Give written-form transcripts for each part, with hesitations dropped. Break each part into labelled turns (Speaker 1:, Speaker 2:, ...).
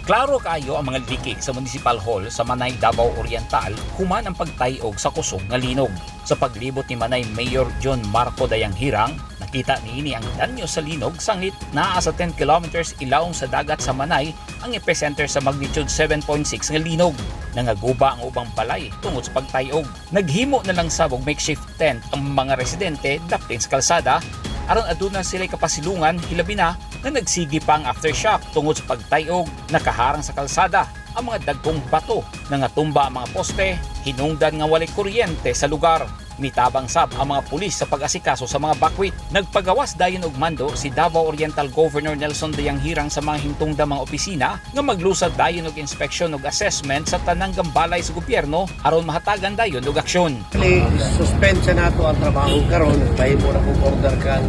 Speaker 1: Klaro kaayo ang mga liki sa Municipal Hall sa Manay, Davao Oriental human ang pagtayog sa kusog nga linog. Sa paglibot ni Manay Mayor John Marco Dayanghirang, nakita niini ang danyo sa linog sangit naa sa 10 kilometers ilawom sa dagat sa Manay ang epicenter sa magnitude 7.6 nga linog. Nangaguba ang ubang balay tungod sa pagtayog. Naghimo na lang sab og makeshift tent ang mga residente daplin sa kalsada aron aduna sila kapasilungan, hilabi na nga nagsigi pa ang aftershock tungod sa pagtayog. Nakaharang sa kalsada ang mga dagkong bato, nangatumba ang mga poste, hinungdan nga walay kuryente sa lugar. Mitabang sab ang mga pulis sa pag-asikaso sa mga bakwit. Nagpagawas dayon og mando si Davao Oriental Governor Nelson Dayanghirang sa mga hintungdamang opisina nga maglusad dayon og inspeksyon ug assessment sa tanang gambalay sa gobyerno aron mahatagan dayon og aksyon.
Speaker 2: Actually, suspend sa nato ang trabaho karon. Mahimo na kong order kang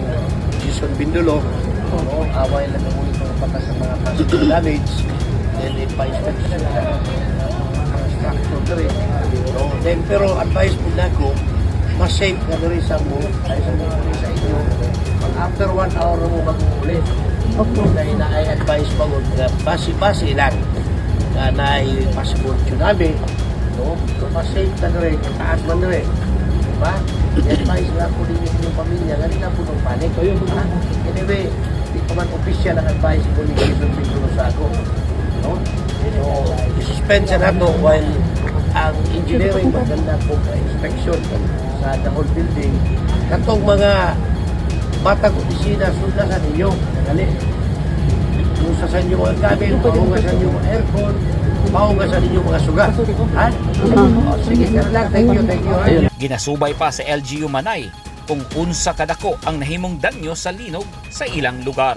Speaker 2: Jason Bindulo. No, away lang mo itong pata sa mga possible damage. Then ipa-inspection sa mga structure diri. No, then pero advice po nako, mas safe nga diri sa mo ay sa mo diri sa inyo. Pag after one hour mo mag-ulit. Opo. Dahil na ay advice mo nga basi-basi lang nga na ay possible tsunami. No, so mas safe na diri, taas man diri. Diba? I-advise lang ko ninyo inyong pamilya, ganun na po ng panic. Ha? Anyway, di pa man official ang advice ko ni Jason Pintulo sa ako. No? So, i-suspend sa nato while ang engineering maganda po inspection sa the whole building. Katong mga matag opisina, sudla sa ninyo. Nagali. Usa sa inyo mga gamit, pahugasan ninyo mga aircon, pahugasan ninyo mga suga. Ha? O, sige, ganun lang. Thank you, thank you. Ha?
Speaker 1: Ginasubay pa sa LGU Manay kung unsa kadako ang nahimong danyo sa linog sa ilang lugar.